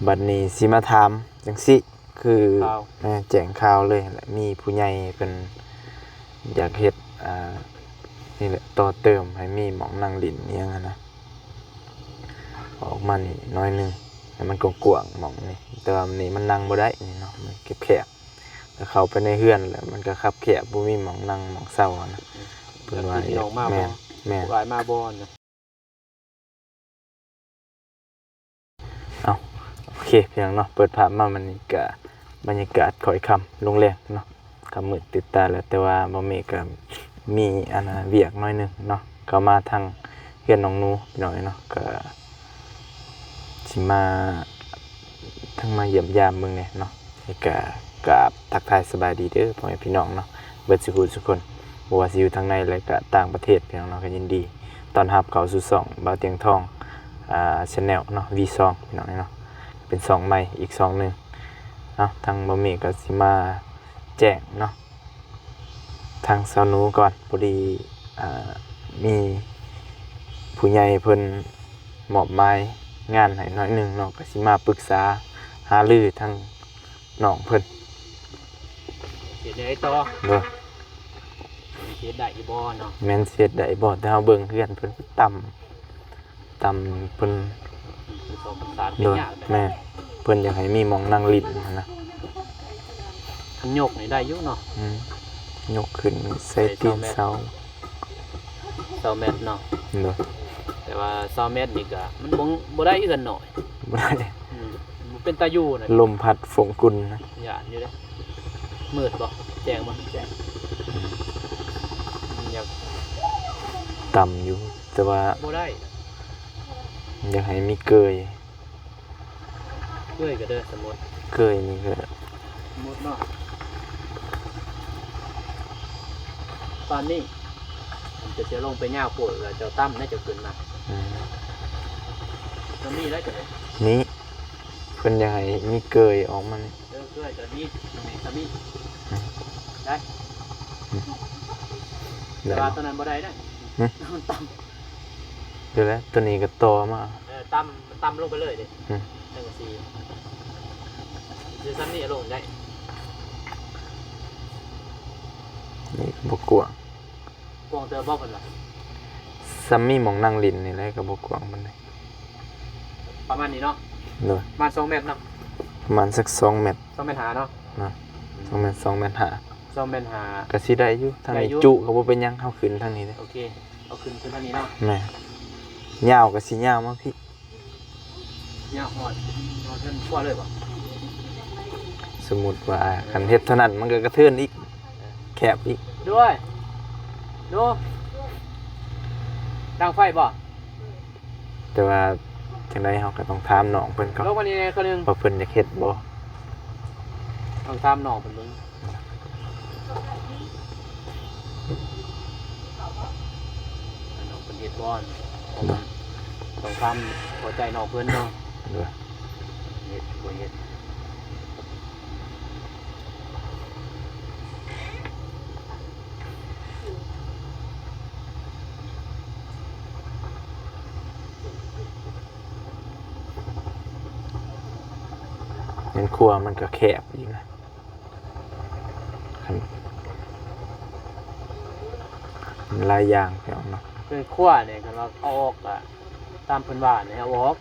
ບັດນີ້ຊິມາຖາມຈັ່ງຊີ້ ຄື ຂ່າວ ເອີ ແຈ້ງຂ່າວເລີຍແຫຼະ ມີຜູ້ໃຫຍ່ເພິ່ນຢາກເຮັດ ອ່າ ນີ້ແຫຼະ ຕໍ່ເຕີມໃຫ້ມີໝ່ອງນັ່ງຫຼິ້ນອີ່ຫຍັງຫັ້ນນະ ອອກມານີ້ໜ້ອຍໜຶ່ງ ໃຫ້ມັນກວ້າງໆໝ່ອງນີ້ ແຕ່ວ່ານີ້ມັນນັ່ງບໍ່ໄດ້ນີ້ເນາະ ມັນແຄບໆ ແລ້ວເຂົ້າໄປໃນເຮືອນແລ້ວມັນກໍຄັບແຄບ ບໍ່ມີໝ່ອງນັ່ງໝ່ອງເຊົາຫັ້ນນະ ເພິ່ນວ່າ ຢາກໃຫ້ພີ່ນ້ອງມາບໍ່ ແມ່ນ ແມ່ນ ຜູ້ອ້າຍມາບໍ່ນະ. ເອົາ ໂອເຄ ພີ່ນ້ອງເນາະ ເປີດພາບມາ ບັດນີ້ກະບັນຍາກາດຄ່ອຍຄ່ຳລົງແລງເນາະ ຄ່ຳມືດຕື່ນຕາແລ້ວ ແຕ່ວ່າບໍ່ມີ ກະມີອັນນະ ວຽກໜ້ອຍໜຶ່ງເນາະ ເຂົ້າມາທາງເຮືອນນ້ອງໜູ ພີ່ນ້ອງເນາະ ກະຊິມາ ທັງມາຢ້ຽມຢາມເບິ່ງແດ່ເນາະ ແລ້ວກະກາບທັກທາຍສະບາຍດີເດີພໍ່ແມ່ພີ່ນ້ອງເນາະ ເບິດສູ່ຜູ້ສູ່ຄົນ ບໍ່ວ່າຊິຢູ່ທາງໃນ ແລະກະຕ່າງປະເທດ ພີ່ນ້ອງເນາະ ກໍຍິນດີຕ້ອນຮັບເຂົ້າສູ່ຊ່ອງບ່າວຕຽງທອງ ອ່າ Channel ເນາະ ວີສອງ ພີ່ນ້ອງເນາະ ເປັນຊ່ອງໃໝ່ອີກຊ່ອງໜຶ່ງເນາະ ທາງບ່າວເມກກໍຊິມາແຈ້ງເນາະ ທາງສາວໜູກ່ອນ ພໍດີ ອ່າ ມີຜູ້ໃຫຍ່ເພິ່ນມອບໝາຍງານໃຫ້ໜ້ອຍໜຶ່ງເນາະ ກໍຊິມາປຶກສາຫາລືທາງ ນ້ອງເພິ່ນ ເຮັດໄດ້ຕໍ່ ໂດຍ ເຮັດໄດ້ຢູ່ບໍ່ເນາະ ແມ່ນຊິເຮັດໄດ້ບໍ່ ແຕ່ເຮົາເບິ່ງເຮືອນເພິ່ນຕ່ຳ ຕ່ຳເພິ່ນ ເພິ່ນສອງພັນສາມ ໂດຍ ເປັນຍາກ ແມ່ນ ເພິ່ນຢາກໃຫ້ມີໝ່ອງນັ່ງຫຼິ້ນຫັ້ນນະ ຄັນຍົກນີ້ໄດ້ຢູ່ເນາະ ອືມ ຍົກຂຶ້ນໃສ່ຕີນເສົາ ຊາວແມັດເນາະ ໂດຍ ແຕ່ວ່າຊາວແມັດນີ້ກະມັນບໍ່ ບໍ່ໄດ້ເຮືອນນ້ອຍ ບໍ່ໄດ້ ອືມ ບໍ່ເປັນຕາຢູ່ນະ ລົມພັດຟົງກຸນນະ ຢ້ານຢູ່ເດ້ ມືດບໍ່ ແຈ້ງບໍ່ ແຈ້ງ ອືມ ມັນຢາກ ຕ່ຳຢູ່ ແຕ່ວ່າບໍ່ໄດ້ ຢາກໃຫ້ມີເກີຍ ເກີຍກໍເດີ ສົມມຸດ ເກີຍນີ້ກໍ ສົມມຸດເນາະ ປານນີ້ ມັນຈະເສຍລົງໄປຍາວໂພດ ແລ້ວເຈົ້າຕ່ຳແລ້ວເຈົ້າຂຶ້ນມາ ອືມ ກໍມີແລ້ວເຈົ້າ ນີ້ ເພິ່ນຢາກໃຫ້ມີເກີຍອອກມານີ້ ເອີ ເກີຍກໍມີ ນີ້ກໍມີ ອືມ ໄດ້ ອືມ ແຕ່ວ່າ ໄດ້ ຕົວນັ້ນບໍ່ໄດ້ນະ ຫຶ ມັນຕ່ຳ ເດີແລ້ວ ຕົວນີ້ກໍຕໍ່ມາ ເອີ ຕ່ຳ ມັນຕ່ຳລົງໄປເລີຍເດ້ ອືມ ຈັງຊີ້ ຊິຊ່ຳນີ້ລົງໄດ້ ນີ້ກໍບໍ່ກວ້າງ ກວ້າງເຕີບບໍ່ເພິ່ນວ່າ ຊ່ຳມີໝ່ອງນັ່ງຫຼິ້ນນີ້ແຫຼະ ກໍບໍ່ກວ້າງປານໃດ ປະມານນີ້ເນາະ ໂດຍ ປະມານສອງແມັດເນາະ ປະມານສັກສອງແມັດ ສອງແມັດຫ້າເນາະ ນະ ສອງແມັດ ສອງແມັດຫ້າ ສອງແມັດຫ້າ ກໍຊິໄດ້ຢູ່ ທາງນີ້ ໄດ້ຢູ່ ຈຸກໍບໍ່ເປັນຫຍັງ ເຮົາຂຶ້ນທາງນີ້ເດ້ ໂອເຄ ເອົາຂຶ້ນ ຂຶ້ນທາງນີ້ເນາະ ແມ່ນ ຍາວກໍຊິຍາວມາພີ້ ຍາວຮອດ ຮອດເຮືອນຄົວເລີຍບໍ່ ສົມມຸດວ່າຄັນເຮັດເທົ່ານັ້ນ ມັນກໍກະເທີນອີກ ເອີ ແຄບອີກ ດ້ວຍ ດູ ດັງໄຟບໍ່ ແຕ່ວ່າຈັ່ງໃດເຮົາກໍຕ້ອງຖາມນ້ອງເພິ່ນກ່ອນ ລົງມານີ້ແດ່ ຄົນໜຶ່ງ ວ່າເພິ່ນຢາກເຮັດບໍ່ ຕ້ອງຖາມນ້ອງເພິ່ນເບິ່ງ ນ້ອງເພິ່ນເຮັດບໍ່ ເນາະ ຕ້ອງຖາມພໍໃຈນ້ອງເພິ່ນເນາະ ໂດຍ ເຮັດບໍ່ເຮັດ ເຮືອນຄົວມັນກໍແຄບອີກນະ ມັນຫຼາຍຢ່າງພີ່ນ້ອງເນາະ ເຮືອນຄົວນີ້ ຄັນວ່າເອົາອອກກໍຕາມເພິ່ນວ່ານີ້ ເອົາອອກ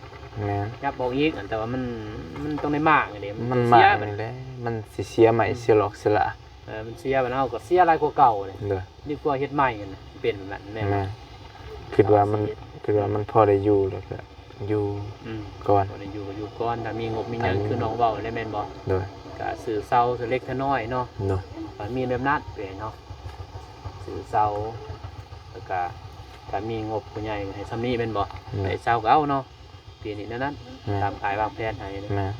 ແມ່ນ ຫຍັບອອກອີກ ອັນ ແຕ່ວ່າມັນ ມັນຕ້ອງໄດ້ມ້າງເດ້ ມັນ ມັນມ້າງນີ້ແຫຼະ ມັນຊິເສຍໄມ້ ອືມ ເສຍຫຼອກເສຍຫຼາ ເອີ ມັນເສຍ ບັດເຮົາກໍເສຍຫຼາຍກວ່າເກົ່າເດ້ ໂດຍ ດີກວ່າເຮັດໃໝ່ຫັ້ນນະ ເປັນແບບນັ້ນແມ່ນບໍ່ ແມ່ນ ຄິດວ່າມັນ ຄິດວ່າມັນພໍໄດ້ຢູ່ ແລ້ວກໍຢູ່ ອືມ ກ່ອນ ພໍໄດ້ຢູ່ກໍຢູ່ກ່ອນ ຖ້າມີງົບມີຫຍັງ ອືມ ຄືນ້ອງເວົ້າແຫຼະແມ່ນບໍ່ ໂດຍ ກໍຊື້ເສົາ ຊື້ເຫຼັກເທື່ອໜ້ອຍເນາະ ໂດຍ ກໍມີແບບນັ້ນເດ້ເນາະ ຊື້ເສົາ ແລ້ວກໍຖ້າມີງົບຜູ້ໃຫຍ່ໃຫ້ຊ່ຳນີ້ແມ່ນບໍ່ ໂດຍ ໄດ້ເສົາກໍເອົາເນາະ ປີນີ້ແນວນັ້ນ ແມ່ນ ຕາມອ້າຍວາງແຜນໃຫ້ເດ້ ແມ່ນ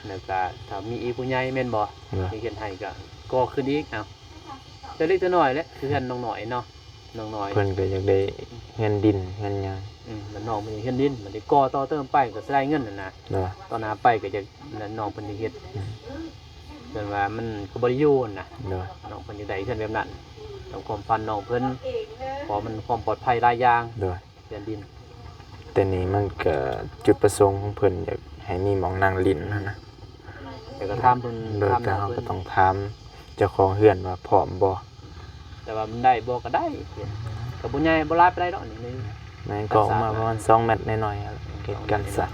ແລ້ວກໍຖ້າມີອີກຜູ້ໃຫຍ່ແມ່ນບໍ່ ໂດຍ ທີ່ເຮັດໃຫ້ກໍກໍ່ຂຶ້ນອີກ ເອົາ ແຕ່ເລັກແຕ່ນ້ອຍແຫຼະ ຄືເຮືອນນ້ອງນ້ອຍເນາະ ນ້ອງນ້ອຍ ເພິ່ນກໍຢາກໄດ້ເຮືອນດິນເຮືອນຫຍັງ ອືມ ແລ້ວນ້ອງເພິ່ນເຮັດເຮືອນດິນ ມັນໄດ້ກໍ່ຕໍ່ເຕີມໄປກໍຊິໄດ້ເງິນຫັ້ນນະ ໂດຍ ຕໍ່ໜ້າໄປກໍຢາກ ນັ້ນ ນ້ອງເພິ່ນຊິເຮັດ ອືມ ເພິ່ນວ່າມັນກໍບໍ່ໄດ້ຢູ່ຫັ້ນນະ ໂດຍ ນ້ອງເພິ່ນຢາກໄດ້ເຮືອນແບບນັ້ນ ຕາມຄວາມຝັນນ້ອງເພິ່ນ ເພາະມັນຄວາມປອດໄພຫຼາຍຢ່າງ ໂດຍ ເຮືອນດິນ ແຕ່ນີ້ມັນກໍຈຸດປະສົງຂອງເພິ່ນ ຢາກ ໃຫ້ມີໝ່ອງນັ່ງຫຼິ້ນຫັ້ນນະ. ແຕ່ກໍຖາມເພິ່ນ ໂດຍ ຖາມ ແຕ່ເຮົາກໍຕ້ອງຖາມເຈົ້າຂອງເຮືອນວ່າພ້ອມບໍ່. ແຕ່ວ່າມັນໄດ້ບໍ່ກໍໄດ້ ກໍບໍ່ໃຫຍ່ບໍ່ຫຼາຍປານໃດດອກນີ້. ແມ່ນ ກໍອອກມາປະມານສອງແມັດໜ້ອຍໆ ເຮັດກັນສະ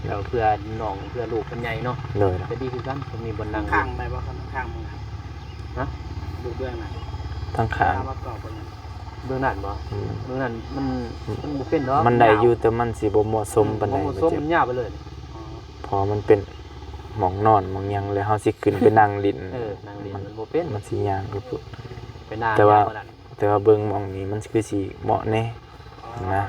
ແລ້ວເພື່ອນ້ອງເພື່ອລູກເພິ່ນໃຫຍ່ເນາະ. ໂດຍ ກໍດີຄືກັນ ເພິ່ນມີບ່ອນນັ່ງ ຂ້າງໄດ້ບໍ່? ຂ້າງ ຂ້າງ ຮະ? ຢູ່ເບື້ອງນັ້ນ ທາງຂ້າງ ເວລາມາກໍເບິ່ງ ເບື້ອງນັ້ນບໍ່? ອືມ ເບື້ອງນັ້ນມັນ ອືມ ມັນບໍ່ເປັນດອກ ມັນໄດ້ຢູ່ ແຕ່ມັນຊິບໍ່ເໝາະສົມປານໃດ ບໍ່ເໝາະສົມ ມັນຍາວໄປເລີຍ. ອໍ ເພາະມັນເປັນໝ່ອງນອນໝ່ອງຫຍັງ ແລ້ວເຮົາຊິຂຶ້ນໄປນັ່ງຫຼິ້ນ ເອີ ນັ່ງຫຼິ້ນມັນ ມັນບໍ່ເປັນ ມັນຊິຍາກຢູ່ພຸ້ນ ໄປນາງ ແຕ່ວ່າ ຍາວກວ່ານັ້ນ. ແຕ່ວ່າເບິ່ງໝ່ອງນີ້ມັນຄືຊິເໝາະແດ່ ອໍ ນະ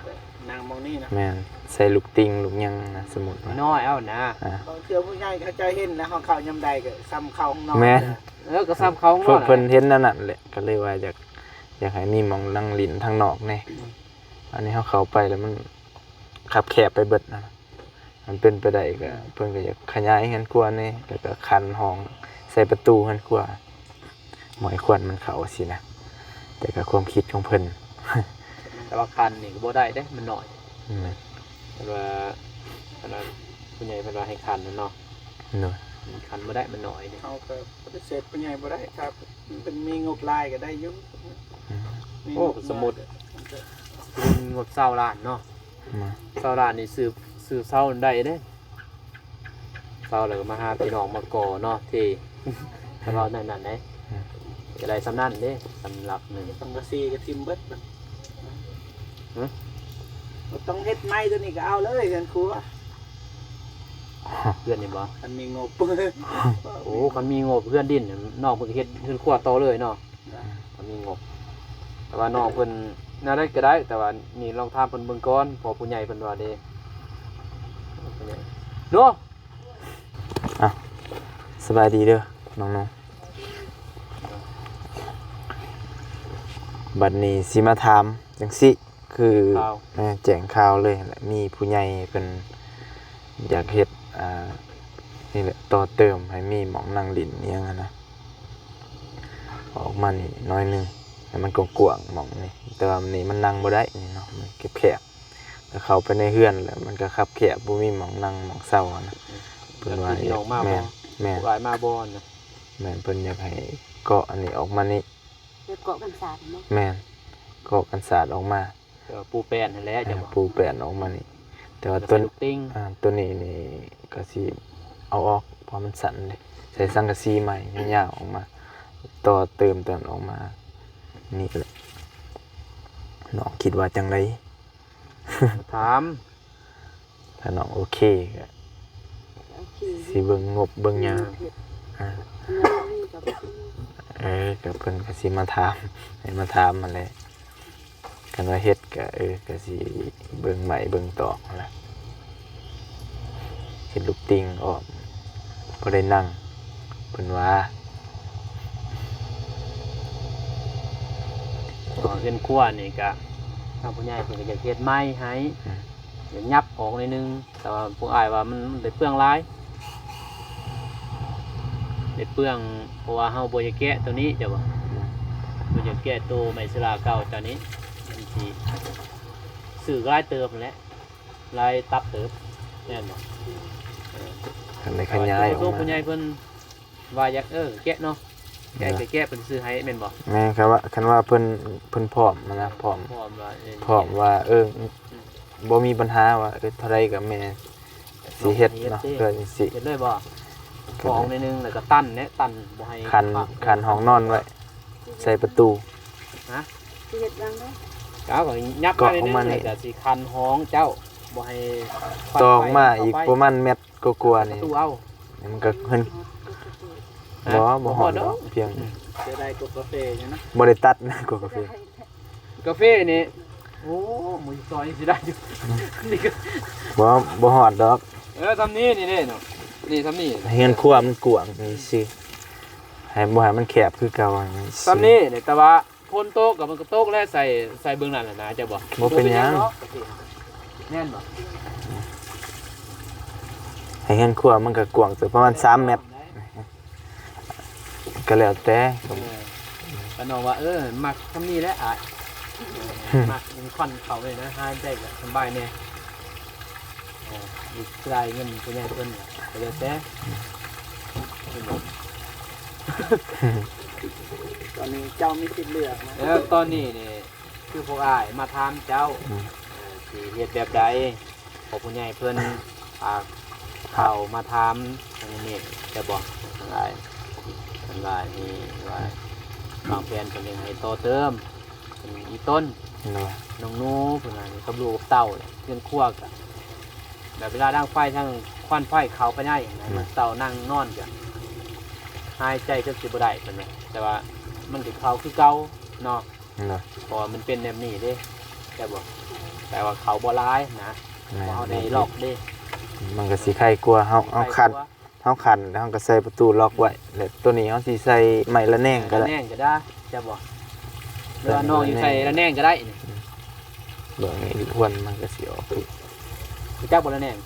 ນັ່ງໝ່ອງນີ້ນະ. ແມ່ນ ໃສ່ລູກຕິ່ງລູກຫຍັງນະ ສົມມຸດວ່າ ນ້ອຍເອົານະ ອ່າ ບາງເທື່ອຜູ້ໃຫຍ່ເຂົາເຈົ້າເຫັນແລ້ວ ເຮົາເຂົ້າຍາມໃດກໍສ່ຳເຂົ້າຫ້ອງນອນ. ແມ່ນ ເອີ ກໍສ່ຳເຂົ້າຫ້ອງນອນ ເພິ່ນ ເພິ່ນເຫັນແນວນັ້ນແຫຼະ ກໍເລີຍວ່າຢາກ ຢາກໃຫ້ມີໝ່ອງນັ່ງຫຼິ້ນທາງນອກແດ່. ອືມ ອັນນີ້ເຮົາເຂົ້າໄປແລ້ວມັນຄັບແຄບໄປເບິດນະ. ມັນເປັນໄປໄດ້ກໍ ເພິ່ນກໍຢາກຂະຫຍາຍເຮືອນຄົວແດ່ ແລ້ວກໍຄັນຫ້ອງໃສ່ປະຕູເຮືອນຄົວ ບໍ່ໃຫ້ຄວັນມັນເຂົ້າຊີ້ນະ ແຕ່ກໍຄວາມຄິດຂອງເພິ່ນ. ແຕ່ວ່າຄັນນີ້ກໍບໍ່ໄດ້ເດ້ ມັນໜ້ອຍ. ແມ່ນ ເພິ່ນວ່າ ອັນນັ້ນ ຜູ້ໃຫຍ່ເພິ່ນວ່າໃຫ້ຄັນນັ້ນເນາະ. ໂດຍ ຄັນບໍ່ໄດ້ ມັນໜ້ອຍເດ້. ເຮົາກໍປະຕິເສດຜູ້ໃຫຍ່ບໍ່ໄດ້ ຖ້າເພິ່ນມີງົບຫຼາຍກໍໄດ້ຢູ່. ອືມ ມີ ໂອ້ ງົບ ສົມມຸດ ໜ້ອຍກໍ ມັນກໍ ມີງົບຊາວລ້ານເນາະ. ມາ ຊາວລ້ານນີ້ຊື້ ຊື້ເສົາໄດ້ເດ້ ເສົາແລ້ວກໍມາຫາພີ່ນ້ອງມາກໍ່ເນາະ ທີ່ ຖ້າເວົ້າແນວນັ້ນເດ້ ອືມ ກໍໄດ້ສ່ຳນັ້ນເດ້ ສຳລັບໜຶ່ງ ສັງກະສີກໍຖິ້ມເບິດ. ຮະ? ບໍ່ຕ້ອງເຮັດໃໝ່ ຕົວນີ້ກໍເອົາເລີຍ ເຮືອນຄົວ ເຮືອນນີ້ບໍ່? ຄັນມີງົບ ໂອ້ ຄັນມີງົບ ເຮືອນດິນ ນ້ອງເພິ່ນກໍເຮັດເຮືອນຄົວຕໍ່ເລີຍເນາະ. ກໍມີງົບ ແຕ່ວ່ານ້ອງເພິ່ນແນວໃດກໍໄດ້ ແຕ່ວ່ານີ້ລອງຖາມເພິ່ນເບິ່ງກ່ອນ ເພາະຜູ້ໃຫຍ່ເພິ່ນວ່າເດ້ ຜູ້ໃຫຍ່ເນາະ. ອ່ະ ສະບາຍດີເດີນ້ອງໆ ບັດນີ້ຊິມາຖາມຈັ່ງຊີ້ ຄື ຂ່າວ ເອີ ແຈ້ງຂ່າວເລີຍແຫຼະ ມີຜູ້ໃຫຍ່ເພິ່ນຢາກເຮັດ ອ່າ ນີ້ແຫຼະ ຕໍ່ເຕີມໃຫ້ມີໝ່ອງນັ່ງຫຼິ້ນອີ່ຫຍັງຫັ້ນນະ ອອກມານີ້ໜ້ອຍໜຶ່ງ ໃຫ້ມັນກວ້າງໆໝ່ອງນີ້ ແຕ່ວ່ານີ້ມັນນັ່ງບໍ່ໄດ້ນີ້ເນາະ ມັນແຄບໆ ແລ້ວເຂົ້າໄປໃນເຮືອນແລ້ວມັນກໍຄັບແຄບ ບໍ່ມີໝ່ອງນັ່ງໝ່ອງເຊົາຫັ້ນນະ. ເພິ່ນວ່າ ຢາກໃຫ້ພີ່ນ້ອງມາບໍ່? ແມ່ນ ແມ່ນ ພວກອ້າຍມາບໍ່ນະ? ແມ່ນ ເພິ່ນຢາກໃຫ້ເກາະອັນນີ້ອອກມານີ້ ເກາະກັນສາດເນາະ. ແມ່ນ ເກາະກັນສາດອອກມາ ເອີ ປູແປ້ນຫັ້ນແຫຼະ ເອີ ເຈົ້າ ປູແປ້ນອອກມານີ້ ແຕ່ວ່າ ແລ້ວກໍໃສ່ລູກຕິ່ງ ອ່າ ຕົວນີ້ນີ້ກໍຊິເອົາອອກ ເພາະມັນສັ້ນເດ້ ໃສ່ສັງກະສີໃໝ່ຍາວໆອອກມາ ຕໍ່ເຕີມຕົວນັ້ນອອກມາ ນີ້ແຫຼະ ນ້ອງຄິດວ່າຈັ່ງໃດ? ຖາມ ຖ້ານ້ອງໂອເຄກໍ ໂອເຄ ຊິເບິ່ງງົບເບິ່ງຫຍັງ ອືມ ອ່າ ຄັນວ່າມີກໍບໍ່ມີ ເອີ ກໍເພິ່ນກໍຊິມາຖາມ ໃຫ້ມາຖາມຫັ້ນແຫຼະ ຄັນວ່າເຮັດກໍ ເອີ ກໍຊິເບິ່ງໄມ້ເບິ່ງຕອກຫັ້ນແຫຼະ ເຮັດລູກຕິ່ງອ້ອມ ພໍໄດ້ນັ່ງ ເພິ່ນວ່າ ເຮືອນຄົວນີ້ກະ ທາງຜູ້ໃຫຍ່ເພິ່ນກໍຢາກເຮັດໃໝ່ໃຫ້ ອືມ ຢາກຫຍັບອອກໜ້ອຍໜຶ່ງ ແຕ່ວ່າພວກອ້າຍວ່າມັນ ມັນໄດ້ເປືອງຫຼາຍ ໄດ້ເປືອງ ເພາະວ່າເຮົາບໍ່ຢາກແກະໂຕນີ້ ເຈົ້າບໍ່ ບໍ່ຢາກແກະໂຕໄມ້ສະຫຼາເກົ່າເຈົ້ານີ້ ມັນຊິຊື້ຫຼາຍເຕີບຫັ້ນແຫຼະ ຫຼາຍຕັບເຕີບ ແມ່ນບໍ່? ເອີ ຄັນໄດ້ຂະຫຍາຍອອກມາ ຜູ້ໃຫຍ່ເພິ່ນ ວ່າຢາກ ເອີ ແກະເນາະ ແກະ ເອີ ກໍແກະເພິ່ນຊື້ໃຫ້ແມ່ນບໍ່? ແມ່ນ ຄັນວ່າ ຄັນວ່າເພິ່ນ ເພິ່ນພ້ອມຫັ້ນນະ ພ້ອມ ພ້ອມວ່າ ເອີ ພ້ອມວ່າ ເອີ ອືມ ບໍ່ມີບັນຫາວ່າ ເອີ ເທົ່າໃດກໍແມ່ຊິເຮັດເນາະ ເຮັດເດ້ ເອີ ຈັ່ງຊີ້ ເຮັດເລີຍບໍ່? ກໍອອກໜ້ອຍໜຶ່ງ ແລ້ວກໍຕັນແຫຼະ ຕັນບໍ່ໃຫ້ ຄັນ ຄັນຫ້ອງນອນໄວ້ ໃສ່ປະຕູ ຮະ? ຊິເຮັດຫຍັງເນາະ? ກໍຫຍັບໄວ້ໜ້ອຍໜຶ່ງ ແລ້ວກໍຊິຄັນຫ້ອງເຈົ້າ ບໍ່ໃຫ້ ຕອກມາອີກປະມານແມັດ ກວ່າໆນີ້ ປະຕູເອົາ ມັນກໍເຫັນ ຮະ? ບໍ່ ບໍ່ຮອດດອກ ພຽງ ເສຍດາຍກົກກາເຟຢູ່ນະ ບໍ່ໄດ້ຕັດນະ ກົກກາເຟ ກາເຟນີ້ ໂອ້ ມື້ຊອຍຊິໄດ້ຢູ່ ນີ້ກໍ ບໍ່ ບໍ່ຮອດດອກ ເອີ ສ່ຳນີ້ນີ້ເດ້ເນາະ ນີ້ສ່ຳນີ້ ເຮືອນຄົວມັນກວ້າງນີ້ຊິ ໃຫ້ບໍ່ໃຫ້ມັນແຄບຄືເກົ່າ ສ່ຳນີ້ນີ້ ແຕ່ວ່າ ຝົນຕົກກໍມັນກໍຕົກແຫຼະ ໃສ່ ໃສ່ເບື້ອງນັ້ນນະ ເຈົ້າບໍ່? ບໍ່ເປັນຫຍັງ ບໍ່ເປັນຫຍັງດອກ ແມ່ນບໍ່? ໃຫ້ເຮືອນຄົວມັນກໍກວ້າງເຕີບ ປະມານສາມແມັດ ກໍແລ້ວແຕ່ ເອີ ກໍນ້ອງວ່າ ເອີ ມັກສ່ຳນີ້ແຫຼະອ້າຍ ມັກຄວັນເຂົ້າເລີຍນະ ຫາຍໃຈກໍສະບາຍແດ່ ເອີ ລາຍເງິນຜູ້ໃຫຍ່ເພິ່ນກໍແລ້ວແຕ່. ຕອນນີ້ເຈົ້າມີສິດເລືອກນະ. ແລ້ວຕອນນີ້ນີ້ ຄືພວກອ້າຍມາຖາມເຈົ້າ ອືມ ເອີ ຊິເຮັດແບບໃດ? ເພາະຜູ້ໃຫຍ່ເພິ່ນ ອ່າ ເຂົ້າມາຖາມທາງນີ້ແຕ່ບໍ່ ທາງອ້າຍ ເພິ່ນວ່ານີ້ວ່າ ອືມ ວາງແຜນເພິ່ນຍັງໃຫ້ຕໍ່ເຕີມ ເປັນອີ່ຕົ້ນ ໂດຍ ນ້ອງໜູ ເພິ່ນວ່ານີ້ ກັບລູກກັບເຕົ້າ ເຮືອນຄົວກະ ແບບເວລາດັງໄຟ ທັງຄວັນໄຟເຂົ້າໄປໃນ ອືມ ເຕົ້ານັ່ງນອນກະ ຫາຍໃຈຈົນຊິບໍ່ໄດ້ ເພິ່ນວ່າ ແຕ່ວ່າມັນກະເຂົ້າຄືເກົ່າເນາະ. ເນາະ ເພາະວ່າມັນເປັນແບບນີ້ເດ້ ແຕ່ບໍ່ ແຕ່ວ່າເຂົາບໍ່ຫຼາຍນະ ແມ່ນ ເພາະເຮົາໄດ້ລັອກເດ້ ມັນກໍຊິໄຄກວ່າ ເຮົາ ເຮົາຂັດ ເຮົາຂັດແລ້ວເຮົາກໍໃສ່ປະຕູລັອກໄວ້ ແລ້ວໂຕນີ້ເຮົາຊິໃສ່ໄມ້ລະແນງກໍໄດ້ ລະແນງກໍໄດ້ ແຕ່ບໍ່ ຫຼືວ່ານ້ອງຢູ່ໃສ່ລະແນງກໍໄດ້ນີ້ ເບິ່ງນີ້ຄວັນມັນກໍຊິອອກ ຮູ້ຈັກບໍ່ລະແນງ?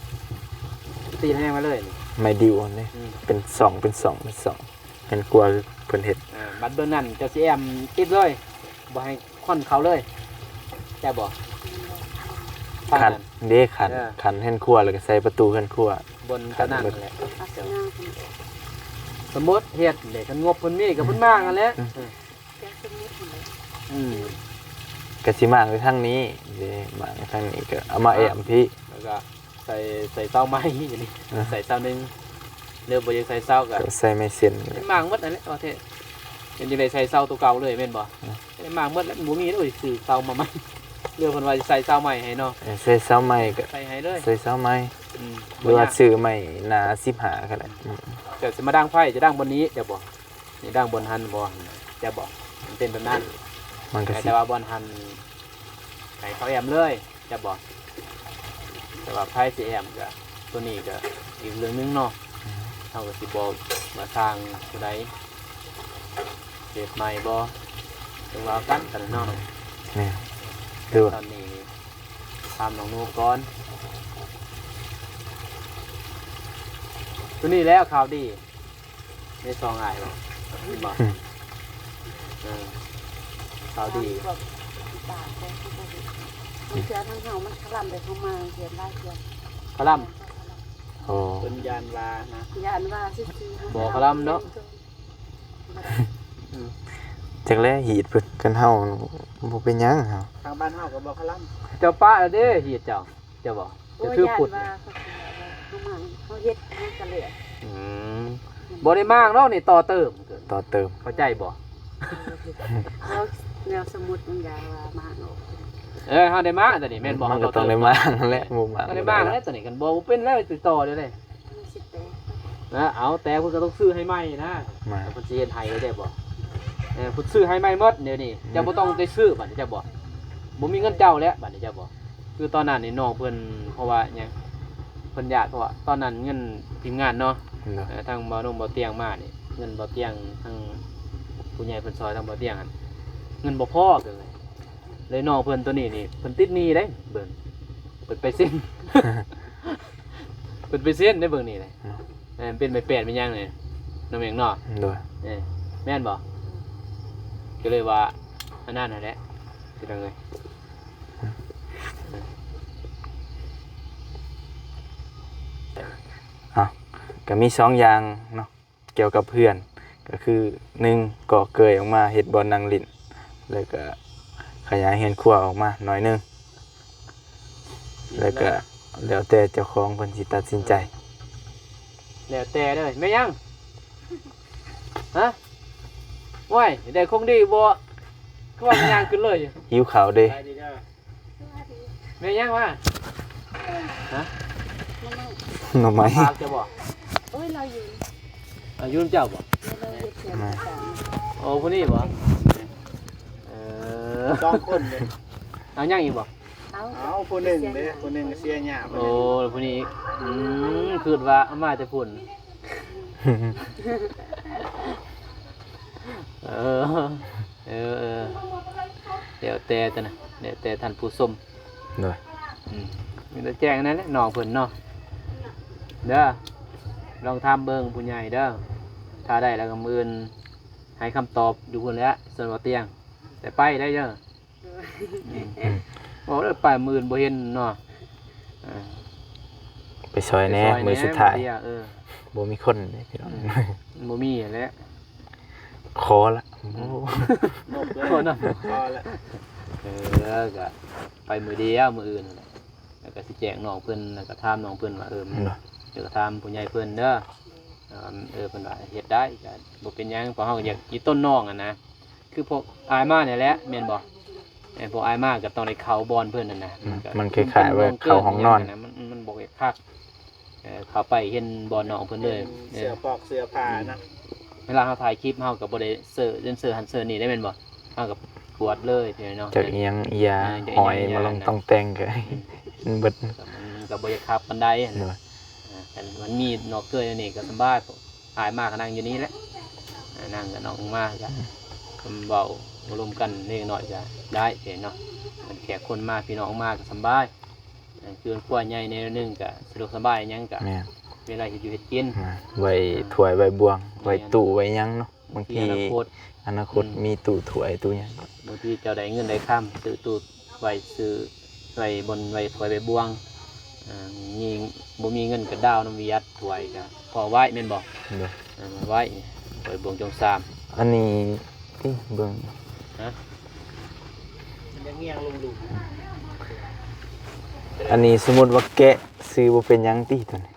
ຕີລະແນງມາເລີຍນີ້ ໄມ້ດິ້ວຫັ້ນເດ້ ອືມ ເປັນຊ່ອງ ເປັນຊ່ອງ ເປັນຊ່ອງ ເຫັນກວ່າເພິ່ນເຮັດ ເອີ ບັດເບິ່ງນັ້ນເຈົ້າຊິແອ້ມຕິດເລີຍ ບໍ່ໃຫ້ຄວັນເຂົ້າເລີຍ ແຕ່ບໍ່ ຄັນເດ້ ຄັນ ເອີ ຄັນເຮືອນຄົວ ແລ້ວກໍໃສ່ປະຕູເຮືອນຄົວ ບົນເຈົ້ານັ້ນແຫຼະ ສະໝຸດເຮັດເດ້ ຄັນງົບເພິ່ນມີກໍເພິ່ນມາຫັ້ນແຫຼະ ອືມ ອືມ ກໍຊິມາໄວ້ທາງນີ້ເດ້ ມາໄວ້ທາງນີ້ກໍເອົາມາແອ້ມພີ້ ແລ້ວກໍ ໃສ່ ໃສ່ເສົາໄມ້ຢູ່ນີ້ ເອີ ໃສ່ເສົາໜຶ່ງ ຫຼືບໍ່ຢາກໃສ່ເສົາກໍ ກໍໃສ່ໄມ້ເສັ້ນ ມັນມ້າງໝົດນັ້ນແຫຼະ ວ່າແທ້ ເປັນຈັ່ງໃດໃສ່ເສົາໂຕເກົ່າເລີຍແມ່ນບໍ່? ເອີ ມັນມ້າງໝົດແລ້ວ ມັນບໍ່ມີແລ້ວ ຊື້ເສົາມາໃໝ່ ຫຼືເພິ່ນວ່າຊິໃສ່ເສົາໃໝ່ໃຫ້ເນາະ ເອີ ໃສ່ເສົາໃໝ່ກໍໃສ່ໃຫ້ເລີຍ ໃສ່ເສົາໃໝ່ ອືມ ຫຼືວ່າຊື້ໄມ້ໜ້າສິບຫ້າກໍໄດ້ ອືມ ເຈົ້າຊິມາດັງໄຟ ຈະດັງບ່ອນນີ້ ເຈົ້າບໍ່? ນີ້ດັງບ່ອນຫັ້ນບໍ່? ເຈົ້າບໍ່? ມັນເປັນແບບນັ້ນ ມັນກໍຊິ ແຕ່ວ່າບ່ອນຫັ້ນໃຫ້ເຂົາແອ້ມເລີຍ ເຈົ້າບໍ່? ແຕ່ວ່າໃຜຊິແອ້ມກໍ ໂຕນີ້ກໍອີກເລື່ອງໜຶ່ງເນາະ ອືມ ເຮົາກໍຊິບອກວ່າຊ່າງຜູ້ໃດ ເຮັດໃໝ່ບໍ່ ຈັ່ງວ່າກັນ ຕອນນັ້ນເນາະ ແມ່ນ ແຕ່ວ່າຕອນນີ້ນີ້ ຖາມນ້ອງໜູກ່ອນ ໂຕນີ້ແຫຼະຂ່າວດີ. ໃນຊ່ອງອ້າຍບໍ່ ເຫັນບໍ່? ອືມ ເອີ ຂ່າວດີ ບາງເທື່ອທາງເຮົາມັນຄະລຳໄດ້ເຂົ້າມາ ເທື່ອຫຼາຍເທື່ອ ຄະລຳ ໂອ້ ເພິ່ນຢ້ານວ່ານະ ຢ້ານວ່າຊື່ໆ ບໍ່ຄະລຳເນາະ ອືມ ຈັກແລະ ຮີດເພິ່ນ ຄັນເຮົາບໍ່ເປັນຫຍັງເຮົາ ທາງບ້ານເຮົາກໍບໍ່ຄະລຳ ເຈົ້າປະແລ້ວເດ້ ຮີດເຈົ້າ. ເຈົ້າບໍ່? ໂອ້ຍ ເຈົ້າຖືກຂຸດ ຢ້ານວ່າເຂົາຊິວ່າເຮົາມ້າງ ເຮົາເຮັດ ເຮົາກະເລີຍ ອືມ ບໍ່ໄດ້ມ້າງດອກນີ້ ຕໍ່ເຕີມ ຕໍ່ເຕີມ ເຂົ້າໃຈບໍ່? ເວົ້າແນວສົມມຸດບາງຢ່າງວ່າມ້າງອອກ ເອີ ເຮົາໄດ້ມ້າງຕົວນີ້ແມ່ນບໍ່? ມັນກໍຕ້ອງໄດ້ມ້າງນັ້ນແຫຼະ ບໍ່ມ້າງກໍໄດ້ມ້າງແລ້ວ ຕົວນີ້ຄັນບໍ່ເປັນແລ້ວຕິດຕໍ່ໄດ້ເດ້ ມັນຊິແຕກ ນະ ເອົາແຕກເພິ່ນກໍຕ້ອງຊື້ໃຫ້ໃໝ່ນະ ເພິ່ນຊິເຮັດໃຫ້ໄດ້ບໍ່? ເອີ ເພິ່ນຊື້ໃຫ້ໃໝ່ໝົດດຽວນີ້ ເຈົ້າບໍ່ຕ້ອງໄດ້ຊື້ບາດນີ້ ເຈົ້າບໍ່? ບໍ່ມີເງິນເຈົ້າແລ້ວບາດນີ້ ເຈົ້າບໍ່? ຄືຕອນນັ້ນນີ້ນ້ອງເພິ່ນ ເພາະວ່າຫຍັງ ເພິ່ນຢ້ານ ເພາະວ່າຕອນນັ້ນເງິນທີມງານເນາະ ໂດຍ ເອີ ທາງບ່າວນົງບ່າວຕຽງມານີ້ ເງິນບ່າວຕຽງ ທາງຜູ້ໃຫຍ່ເພິ່ນຊ່ອຍທາງບ່າວຕຽງຫັ້ນ ເງິນບໍ່ພໍເລີຍ ເລີຍນ້ອງເພິ່ນໂຕນີ້ນີ້ ເພິ່ນຕິດໜີ້ເດ້ ເບິ່ງ ເພິ່ນໄປເຊັນ ເພິ່ນໄປເຊັນໄດ້ເບິ່ງນີ້ນະ ເອີ ເປັນໄມ້ແປດແມ່ນຫຍັງນີ້ ນ້ອງແມ່ງເນາະ ໂດຍ ເອີ ແມ່ນບໍ່? ກໍເລີຍວ່າ ອັນນັ້ນຫັ້ນແຫຼະ ພີ່ນ້ອງເອີຍ ເອົ້າ ກໍມີສອງຢ່າງເນາະ ກ່ຽວກັບເຮືອນ ກໍຄື ໜຶ່ງ ກໍ່ເກີຍອອກມາເຮັດບ່ອນນັ່ງຫຼິ້ນ ແລ້ວກໍຂະຫຍາຍເຮືອນຄົວອອກມາໜ້ອຍໜຶ່ງ ແລ້ວກໍແລ້ວແຕ່ເຈົ້າຂອງເພິ່ນຊິຕັດສິນໃຈ ແລ້ວແຕ່ເດີ ແມ່ນຫຍັງ? ຮະ? ໂອ້ຍ ໄດ້ຂອງດີບໍ່? ຄືວ່າມັນຍ່າງຂຶ້ນເລີຍ ຫິວເຂົ້າເດ້ ສະບາຍດີເດີ ແມ່ນຫຍັງວະ? ຮະ? ໜໍ່ໄມ້ ຝາກເຈົ້າບໍ່? ໂອ້ຍ ລາວຢູ່ ອາ ຢູ່ນຳເຈົ້າບໍ່? ລາວເຮັດເຮືອນ ໂອ້ ຜູ້ນີ້ບໍ່? ເອີ ສອງຄົນເດ້ ເອົາຫຍັງອີກບໍ່? ເອົາ ເອົາ ຜູ້ໜຶ່ງເດ້ ຜູ້ໜຶ່ງເສຍຍາ ໂອ້ ຜູ້ນີ້ອີກ ອືມ ຄິດວ່າເອົາມາແຕ່ພຸ້ນ ເອີ ເອີ ເອີ ແລ້ວແຕ່ຕົວນະ ແລ້ວແຕ່ທ່ານຜູ້ຊົມ ໂດຍ ອືມ ມີແຕ່ແຈ້ງນັ້ນແຫຼະ ນ້ອງເພິ່ນເນາະ ເດີ ລອງຖາມເບິ່ງຜູ້ໃຫຍ່ເດີ ຖ້າໄດ້ແລ້ວກໍມື້ອື່ນໃຫ້ຄຳຕອບຢູ່ພຸ້ນແຫຼະ ສ່ວນບໍ່ຕຽງ ແຕ່ໄປໄດ້ເດີ ໂດຍ ອືມ ອືມ ເວົ້າແລ້ວໄປມື້ອື່ນບໍ່ເຫັນເນາະ ເອີ ໄປ ໄປຊ່ອຍແດ່ ໄປຊ່ອຍແດ່ ມື້ສຸດທ້າຍ ມື້ດຽວ ເອີ ບໍ່ມີຄົນເດ້ພີ່ນ້ອງ ອືມ ບໍ່ມີແຫຼະ ຂໍລະ ອືມ ໂອ້ ນອກເລີຍ ຂໍນຳ ຂໍລະ ເອີ ກະໄປມື້ດຽວ ມື້ອື່ນຫັ້ນແຫຼະ ແລ້ວກະຊິແຈ້ງນ້ອງເພິ່ນ ແລ້ວກະຖາມນ້ອງເພິ່ນວ່າ ເອີ ມັນ ເອີ ກະຖາມຜູ້ໃຫຍ່ເພິ່ນເດີ ເອີ ເພິ່ນວ່າເຮັດໄດ້ ກະບໍ່ເປັນຫຍັງ ເພາະເຮົາກໍຢາກອີ່ຕົນນ້ອງຫັ້ນນະ ຄືພວກອ້າຍມານີ້ແຫຼະ ແມ່ນບໍ່? ເອີ ພວກອ້າຍມາກໍຕ້ອງໄດ້ເຂົ້າບ່ອນເພິ່ນຫັ້ນນະ ອືມ ມັນກໍ ມັນຄ້າຍໆວ່າເຂົ້າຫ້ອງນອນ ມັນ ມັນບໍ່ຄັກ ເອີ ເຂົ້າໄປເຫັນບ່ອນນ້ອງເພິ່ນເລີຍ ເປັນເສື້ອ ເອີ ປອກເສື້ອຜ້ານະ ອືມ ເວລາເຮົາຖ່າຍຄລິບ ເຮົາກໍບໍ່ໄດ້ເຊີ ເຊີຫັ້ນເຊີນີ້ໄດ້ແມ່ນບໍ່? ເຮົາກໍກວດເລີຍເນາະ ຈັກອີ່ຫຍັງ ເອີ ຢາ ຢາຫອຍ ມາລົງຕ່ອງແຕ່ງກໍ ອືມ ເຫັນເບິດ ມັນກໍບໍ່ຢາກຄັກປານໃດຫັ້ນນະ ໂດຍ ອ່າ ຄັນມັນມີນອກເກີນນີ້ກໍສະບາຍ ອ້າຍມາກໍນັ່ງຢູ່ນີ້ແຫຼະ ອ່າ ນັ່ງກັບນ້ອງມາກໍ ອືມ ເວົ້າລົມກັນເລັກນ້ອຍກໍໄດ້ເນາະ ເປັນແຂກຄົນມາ ພີ່ນ້ອງມາກໍສະບາຍ ອ່າ ເຮືອນຄົວໃຫຍ່ແນວໜຶ່ງກໍສະດວກສະບາຍ ຫຍັງກໍ ແມ່ນ ເວລາເຮັດຢູ່ເຮັດກິນ ອ່າ ໄວ້ ອ່າ ຖ້ວຍໄວ້ບ່ວງ ແມ່ນ ໄວ້ຕູ້ໄວ້ຫຍັງເນາະ ບາງທີອະນາຄົດ ອະນາຄົດ ອືມ ມີຕູ້ຖ້ວຍຕູ້ຫຍັງ ບາງທີເຈົ້າໄດ້ເງິນໄດ້ຄຳ ຊື້ຕູ້ໄວ້ ຊື້ໄວ້ບ່ອນໄວ້ຖ້ວຍໄວ້ບ່ວງ ອ່າ ມີ ບໍ່ມີເງິນກໍດາວນຳວຽດ ຖ້ວຍກໍພໍໄວ້ແມ່ນບໍ່? ໂດຍ ເອີ ໄວ້ຖ້ວຍບ່ວງຈອງຊາມ ອັນນີ້ຕິເບິ່ງ ຮະ ມັນຍັງງຽງລົງດູ ອັນນີ້ສົມມຸດວ່າແກະຊື້ບໍ່ເປັນຫຍັງຕິໂຕນີ້?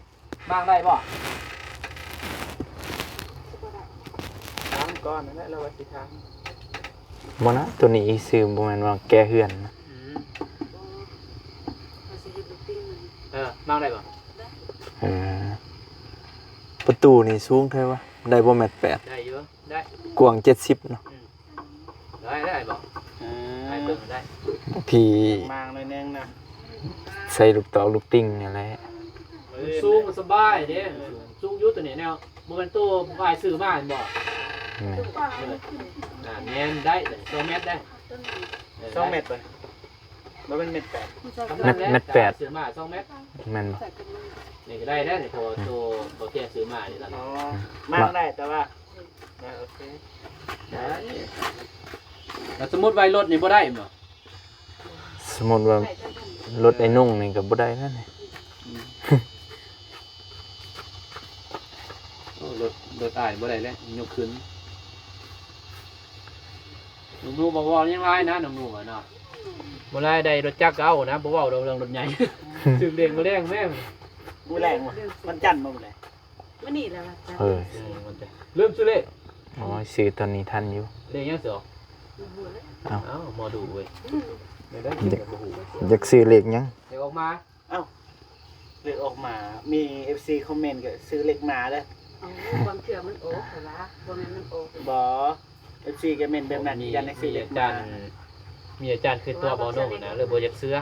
ມ້າງໄດ້ບໍ່? ຖາມກ່ອນນັ້ນແຫຼະ ລາວວ່າຊິຖາມ ບໍ່ນະ ໂຕນີ້ອີກຊື່ ບໍ່ແມ່ນວ່າແກະເຮືອນນະ ອືມ ເອີ ມ້າງໄດ້ບໍ່? ເອີ ປະຕູນີ້ສູງເທົ່າໃດວະ? ໄດ້ບໍ່ແມັດແປດ? ໄດ້ຢູ່ ໄດ້ ກວ້າງເຈັດສິບເນາະ ອືມ ໄດ້ ໄດ້ບໍ່? ເອີ ໄດ້ເບິ່ງໄດ້ ບາງທີ ມ້າງໜ້ອຍໜຶ່ງນະ ໃສ່ລູກຕອກລູກຕິ່ງຫັ້ນແຫຼະ ມັນສູງ ມັນສະບາຍເດ້ ສູງຢູ່ໂຕນີ້ແນວ ບໍ່ແມ່ນໂຕອ້າຍຊື້ມາແມ່ນບໍ່? ແມ່ນ ເອີ ອ່າ ແມ່ນໄດ້ ສອງແມັດໄດ້ ເອີ ສອງແມັດບໍ່? ບໍ່ແມ່ນແມັດແປດ ແມັດ ແມັດແປດ ຊື້ມາສອງແມັດ ແມ່ນບໍ່? ນີ້ກໍໄດ້ແລ້ວນີ້ ເພາະວ່າໂຕບໍ່ແກ່ຊື້ມານີ້ລະ ອໍ ອືມ ມ້າງໄດ້ ແຕ່ວ່າ ອ່າ ໂອເຄ ໄດ້ ແລ້ວສົມມຸດໄວ້ລົດນີ້ບໍ່ໄດ້ແມ່ນບໍ່? ສົມມຸດວ່າລົດໄອ້ນຸ່ງນີ້ກໍບໍ່ໄດ້ແລ້ວນີ້ ອືມ ໂອ້ ລົດ ລົດອ້າຍບໍ່ໄດ້ແລ້ວ ຍົກຂຶ້ນ ໜຸ່ມໆ ບໍ່ເວົ້າຫຍັງຫຼາຍນະ ໜຸ່ມໆ ເນາະ ບໍ່ຫຼາຍ ໄດ້ລົດຈັກກໍເອົານະ ບໍ່ເວົ້າດອກເລື່ອງລົດໃຫຍ່ ຖືກເດ້ງມື້ແລງແມ່ ມື້ແລງບໍ່? ວັນຈັນບໍ່ມື້ແລງ? ມື້ນີ້ແຫຼະວັນຈັນ ເອີ ເອີ ວັນຈັນ ລືມຊື້ເລກ ໂອ້ຍ ຊື້ຕອນນີ້ທັນຢູ່ ເລກຫຍັງຊິອອກ? ບໍ່ຮູ້ແລ້ວ ເອົ້າ ເອົ້າ ໝໍດູເວີຍ ອືມ ຢາກ ຢາກຊື້ເລກຫຍັງ? ເລກອອກມາ ເອົ້າ ເລກອອກມາ ມີເອັຟຊີຄອມເມັນກໍຊື້ເລກໝາເດີ ເອົ້າ ບາງເທື່ອມັນອອກ ເຂົາວ່າ ບໍ່ແມ່ນມັນອອກ ບໍ່ ເອັຟຊີກໍແມ່ນແບບນັ້ນ ມີ ຢ້ານໄດ້ຊື້ເລກໝາ ມີອາຈານ ມີອາຈານຄືຕົວະບໍ່ໜຸ່ມນະ ເລີຍບໍ່ຢາກເຊື່ອ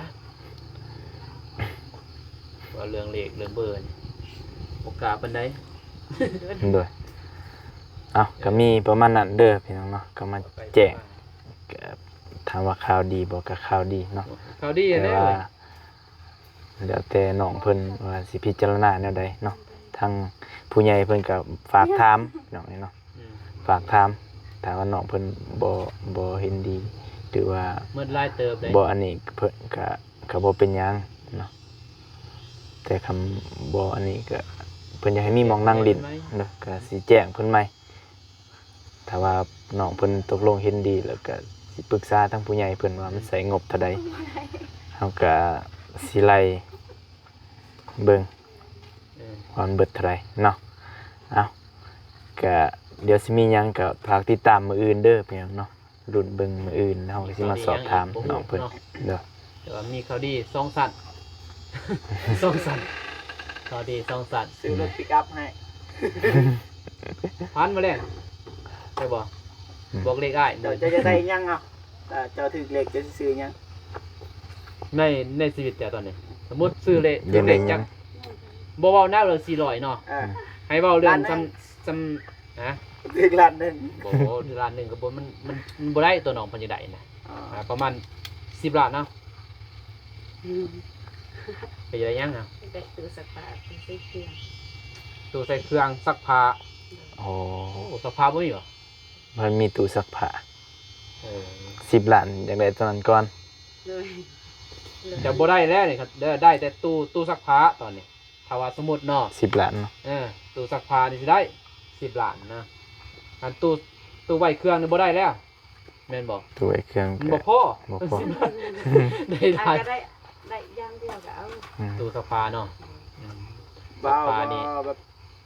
ວ່າເລື່ອງເລກເລື່ອງເບີນີ້ ບໍ່ກ້າປານໃດ ໂດຍ ເອົ້າ ກໍມີປະມານນັ້ນເດີພີ່ນ້ອງເນາະ ກໍມາແຈ້ງ ກໍຖາມວ່າຂ່າວດີບໍ່ ກໍຂ່າວດີເນາະ ຂ່າວດີແລ້ວ ແຕ່ວ່າ ແລ້ວແຕ່ນ້ອງເພິ່ນວ່າຊິພິຈາລະນາແນວໃດເນາະ ທາງຜູ້ໃຫຍ່ເພິ່ນກໍຝາກຖາມພີ່ນ້ອງເນາະ ອືມ ຝາກຖາມ ຖ້າວ່ານ້ອງເພິ່ນບໍ່ ບໍ່ເຫັນດີ ຫຼືວ່າໝົດຫຼາຍເຕີບໃດ ບໍ່ອັນນີ້ ເພິ່ນກໍ ກໍບໍ່ເປັນຫຍັງເນາະ ແຕ່ຄັນບໍ່ອັນນີ້ກໍ ເພິ່ນຢາກໃຫ້ມີໝ່ອງນັ່ງຫຼິ້ນເນາະ ກໍຊິແຈ້ງເພິ່ນໃໝ່. ຖ້າວ່ານ້ອງເພິ່ນຕົກລົງເຫັນດີ ແລ້ວກະຊິປຶກສາທາງຜູ້ໃຫຍ່ເພິ່ນວ່າມັນໃຊ້ງົບເທົ່າໃດ ເຮົາກະຊິໄລ່ເບິ່ງ ເອີ ວ່າມັນເບິດເທົ່າໃດເນາະ. ເອົ້າ ກະດຽວຊິມີຫຍັງກະຝາກຕິດຕາມມື້ອື່ນເດີພີ່ນ້ອງເນາະ. ລຸ້ນເບິ່ງມື້ອື່ນ ເຮົາກະຊິມາສອບຖາມນ້ອງເພິ່ນເດີ. ແຕ່ວ່າມີຂ່າວດີສອງຊັ້ນ ສອງຊັ້ນ ຂ່າວດີສອງຊັ້ນ ຊື້ລົດປິກອັບໃຫ້ ພັນມາແລ້ວ ໄດ້ບໍ່? ອືມ ບອກເລກອ້າຍ ເຈົ້າ ເຈົ້າຢາກໄດ້ຫຍັງເອົາ? ຖ້າເຈົ້າຖືກເລກ ເຈົ້າຊິຊື້ຫຍັງ? ໃນ ໃນຊີວິດເຈົ້າຕອນນີ້ ສົມມຸດຊື້ເລກ ຢາກໄດ້ ຖືກເລກຈັກ ບໍ່ເວົ້ານະເລື່ອງສີ່ຮ້ອຍເນາະ ເອີ ໃຫ້ເວົ້າເລື່ອງ ລ້ານໜຶ່ງ ສ່ຳ ສ່ຳ ຮະ? ຖືກລ້ານໜຶ່ງ ບໍ່ ຖືກລ້ານໜຶ່ງກໍບໍ່ ມັນ ມັນ ມັນບໍ່ໄດ້ ຕົວນ້ອງເພິ່ນຢາກໄດ້ນະ ອໍ ອ່າ ປະມານສິບລ້ານເນາະ ອືມ ໄປຢາກໄດ້ຫຍັງນະ? ໄປຊື້ຕູ້ຊັກຜ້າ ຕູ້ໃສ່ເຄື່ອງ ຕູ້ໃສ່ເຄື່ອງຊັກຜ້າ ໂດຍ ອໍ ໂອ້ ຊັກຜ້າບໍ່ມີບໍ່? ມັນມີຕູ້ຊັກຜ້າ ເອີ ສິບລ້ານ ຢາກໄດ້ຕົວນັ້ນກ່ອນ ໂດຍ ໂດຍ ຈະບໍ່ໄດ້ແລ້ວນີ້ ໄດ້ແຕ່ຕູ້ ຕູ້ຊັກຜ້າຕອນນີ້. ຖ້າວ່າສົມມຸດເນາະ ສິບລ້ານເນາະ ເອີ ຕູ້ຊັກຜ້ານີ້ຊິໄດ້ສິບລ້ານນະ ອັນຕູ້ ຕູ້ໄວ້ເຄື່ອງນີ້ບໍ່ໄດ້ແລ້ວ ແມ່ນບໍ່? ຕູ້ໄວ້ເຄື່ອງ ມັນບໍ່ພໍ ບໍ່ພໍ ໄດ້ຫຼາຍ ກໍໄດ້ ໄດ້ຢ່າງດຽວກໍເອົາ ອືມ ຕູ້ຊັກຜ້າເນາະ ອືມ ຊັກຜ້ານີ້ ແບບ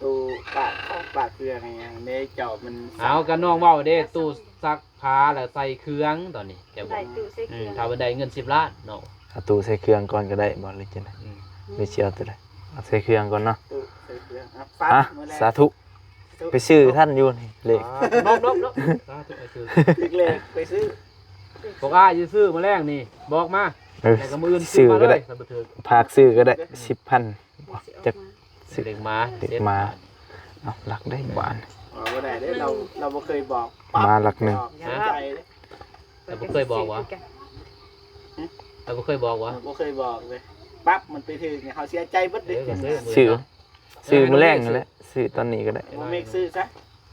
ຕູ້ປະຂອງປະເຄື່ອງອີ່ຫຍັງເດ້ ເຈົ້າມັນ ເອົາ ກໍນ້ອງເວົ້າເດ້ ຕູ້ຊັກຜ້າແລ້ວໃສ່ເຄື່ອງຕອນນີ້ ແຕ່ບໍ່ ໄດ້ຕູ້ໃສ່ເຄື່ອງ ອືມ ຖ້າວ່າໄດ້ເງິນສິບລ້ານເນາະ ເອົາຕູ້ໃສ່ເຄື່ອງກ່ອນກໍໄດ້ບໍ່ ຫຼືຈັ່ງໃດ? ອືມ ຫຼືຊິເອົາໂຕໃດ? ເອົາໃສ່ເຄື່ອງກ່ອນເນາະ ຕູ້ໃສ່ເຄື່ອງ ອ່ະ ສາທຸ ໄປຊື້ທັນຢູ່ນີ້ເລກ ອ່າ ນອບໆໆ ສາທຸ ໄປຊື້ ຖືກເລກໄປຊື້ ພວກອ້າຍຊິຊື້ມື້ແລງນີ້ ບອກມາ ເອີ ແລ້ວກໍມື້ອື່ນຊື້ມາເລີຍ ຊື້ກໍໄດ້ ຄັນບໍ່ຖືກ ຝາກຊື້ກໍໄດ້ ສິບພັນ ຈັກ ເລກມາ ເລກມາ ເອົາ ຫຼັກໄດ້ບາດ ເວົ້າບໍ່ໄດ້ເດ້ ເຮົາ ເຮົາບໍ່ເຄີຍບອກ ມາຫຼັກໜຶ່ງ ໃຈເດ້ ເຮົາບໍ່ເຄີຍບອກຫວາ? ເຮົາບໍ່ເຄີຍບອກຫວາ? ບໍ່ເຄີຍບອກເລີຍ ປັບມັນໄປຖືກນີ້ ເຮົາເສຍໃຈເບິດເດ້ ເອີ ກໍຊື້ ຊື້ ຊື້ມື້ແລງນັ້ນແຫຼະ ຊື້ຕອນນີ້ກໍໄດ້ ບໍ່ເມັກຊື້ຊະ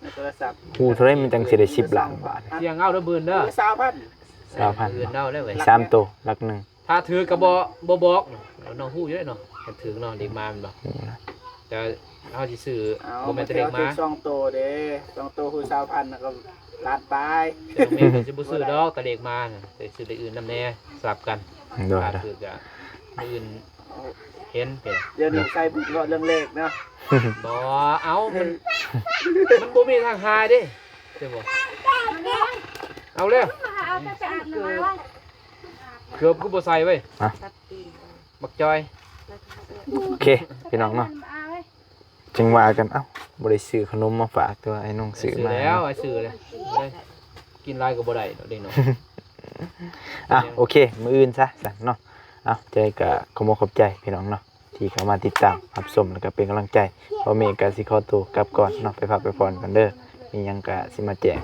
ໃນໂທລະສັບ ຮູ້ເທົ່າໃດມັນຈັ່ງຊິໄດ້ສິບລ້ານບາດ ສ່ຽງເອົາເດີ ໝື່ນເດີ ຊາວພັນ ຊາວພັນ ອື່ນເອົາເລີຍເວີຍ ສາມໂຕ ຫຼັກໜຶ່ງ ຖ້າຖືກກໍບໍ່ ບໍ່ບອກ ນ້ອງຮູ້ຢູ່ເດ້ເນາະ ຄັນຖືກເນາະ ເລກມາແມ່ນບໍ່? ແຕ່ເຮົາຊິຊື້ ເອົ້າ ບໍ່ແມ່ນແຕ່ເລກມາ ຖືກສອງໂຕເດ້ ສອງໂຕຄືຊາວພັນ ກໍລ້ານປາຍ ແຕ່ນ້ອງເມກກໍຊິບໍ່ຊື້ດອກ ແຕ່ເລກມານະ ແຕ່ຊື້ເລກອື່ນນຳແດ່ ສະຫຼັບກັນ ໂດຍ ຖ້າຖືກກໍມື້ອື່ນ ເຫັນເດ້ ດຽວນີ້ໃສ່ບຸນເວົ້າເລື່ອງເລກເນາະ ບໍ່ ເອົາ ມັນ ມັນບໍ່ມີທາງຫາຍເດ້ ເຈົ້າບໍ່ ເອົາແລ້ວ ເກືອບຄືບໍ່ໃສ່ເວີຍ ຮະ ບັກຈອຍ ໂອເຄ ພີ່ນ້ອງເນາະ ຈຶ່ງວ່າກັນ ເອົ້າ ບໍ່ໄດ້ຊື້ຂະໜົມມາຝາກ ແຕ່ວ່າໄອ້ນ້ອງຊື້ມາ ຊື້ແລ້ວ ໄອ້ຊື້ແລ້ວ ກິນຫຼາຍກໍບໍ່ໄດ້ດອກເດັກນ້ອຍ ອ່ະ ໂອເຄ ມື້ອື່ນຊະຊັ້ນເນາະ ເອົ້າ ຈັ່ງໃດກໍຂອບອົກຂອບໃຈພີ່ນ້ອງເນາະ ທີ່ເຂົ້າມາຕິດຕາມຮັບຊົມ ແລ້ວກໍເປັນກຳລັງໃຈ ບ່າວເມກກໍຊິຂໍໂຕກັບກ່ອນເນາະ ໄປພັກໄປຜ່ອນກ່ອນເດີ ມີຫຍັງກໍຊິມາແຈ້ງ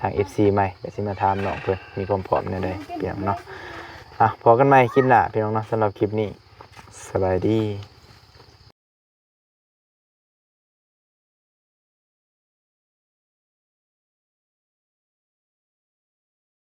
ທາງເອັຟຊີໃໝ່ ກໍຊິມາຖາມນ້ອງເພິ່ນ ມີຄວາມພ້ອມແນວໃດ ພີ່ນ້ອງເນາະ ອ່ະ ພໍ້ກັນໃໝ່ຄລິບໜ້າ ພີ່ນ້ອງເນາະ ສຳລັບຄລິບນີ້ ສະບາຍດີ.